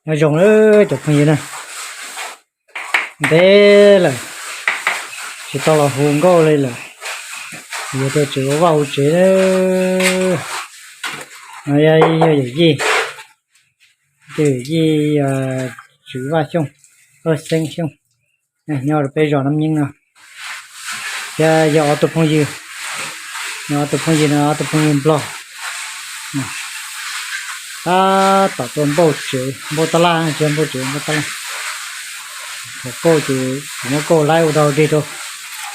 Nyob zoo lawm cov phooj ywg na, ntev lawm tsis tau los hu nkauj li lawm, yog tias tseem ua vaj ua tsev na. No yog yawm yij, yawm yij Tswv Vaj Xyooj, Paj Xeeb Xyooj, nyob rau peb zos Nam Nyeej no. Thiab yog ob tug phooj ywg, yog ob tug phooj ywg no, ob tug phooj ywg Nplog. Tab tom tuaj npauj tsev, npauj tab laj, tsis npauj tsev, npauj tab laj. Thaum kauj ces kuv muab kauj laib ua dog dig rau,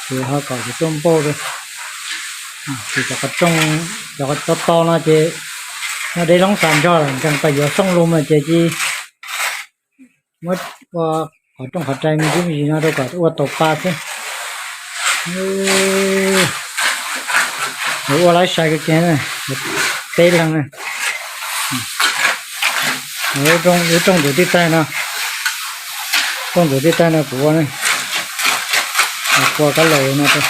ces ho kom kuv tuaj npauj rau. Ces cov qhov rooj, cov qhov to to no ces nyob deb loob xas nrog lawm, nkees pas yuav xooj lus mas ces cia muab ua qhov rooj qhov rai me ntsis me ntsis no rau kom ua tau pa xwb. Lawv ua laib sai kawg kiag na, peb leeg na. Lub rooj ntxuav tij taig no, rooj ntxuav tij taig no kuv ua, kuv ua kab laus no rau.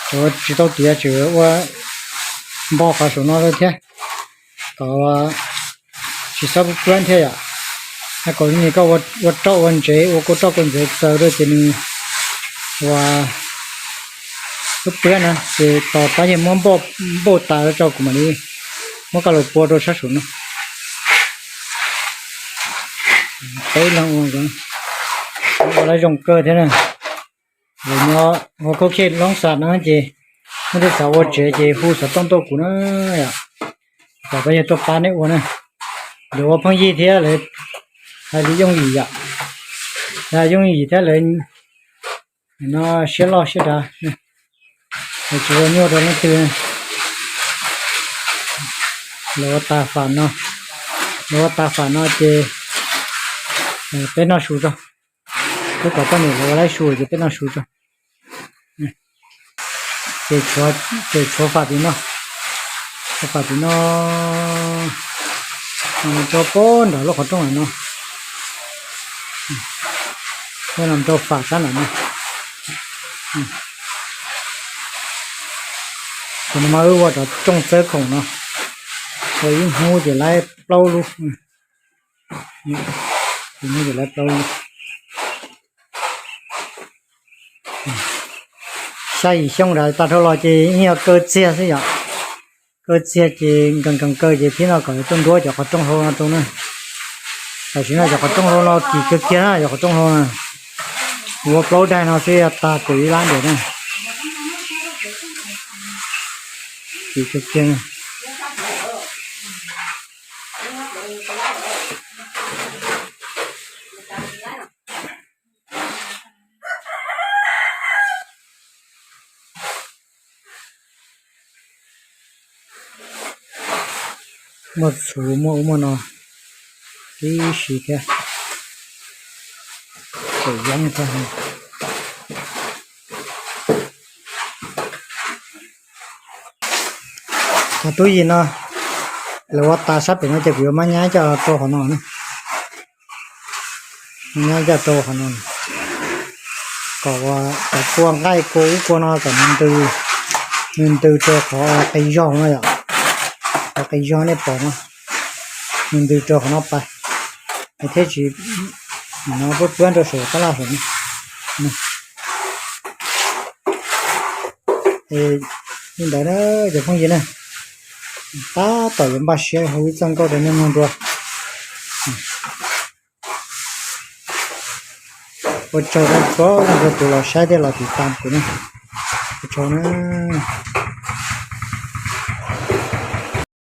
Tau, tsis tau tiav, tseem ua npo qhov saum no thiab, kom tsis txhob puab thiab yom. Yog kom li koj ua roj ua ntsev, ua kauj roj kauj ntsev txaws rau ces nws ua puab na, ces tos pab yawg muab npauj tas rau kuv mam li muab koj los pua rau sab saum no. Peb leeg ua, ua lawv zoo kawg thiab na. Lawv nyob ua khaub khej loob xas no ces muaj tej xav ua tsev ces hu xov tooj tuaj kuv na yom, kom pab yawg tuaj pab nej ua na. Lawv ua phooj ywg thiab lawv hais li yooj yim yom, hais yooj yim thiab lawv no siab loj siab dav, lawv tsis ua nyuaj rau leej twg. Lawv ua tas fam no, lawv ua tas fam no ces peb noj su tso. Peb kom poj niam lawv ua laib su ces peb noj su tso. Ces tshuav fam tim no, tshuav fam tim no, rau pem nram lub qhov rooj no, rau fam sab nram no. Ces no mas wb ua cov rooj txawb khoom no, ua ib hnub ces laib plaub lub, ib hnub ces laib plaub lub. Xya yim xyoo nrad tag dhau los ces yeej yog kaw txiag xwb yom. Kaw txiag ces nkees nkees kaw ces thiab no kom tuaj nruab cov qhov rooj hlau no rau na. Tam sim no cov qhov rooj hlau no kim kawg kiag na, cov qhov rooj hlau na. Ua plaub daig no xwb yog tag kaum ib lab ntiam na. Kim kawg kiag. Muaj txhuv muaj ub muaj no tib si thiab, tseem yeeb thiab. Qhov tub yim no lawv ua tas sab pem no ces kuv yuav maj nyab coj rau qhov no na. Maj nyab coj rau qhov no, kom cov kua nqaij kua ub kua no kom nws ntws rau qhov qis zog no yom. Qhov qis zog nej pom no, nws ntws rau qhov no pais, thiaj tsis no puab puab rau saum tab laj saum no. Li ntawd na cov phooj ywg na, tab tom yuav npaj siab hu ib txoj nkauj rau nej mloog dua. Ua tsaug rau txhua leej rau tus los saib thiab los tiv tas kuv na. Ua tsaug na.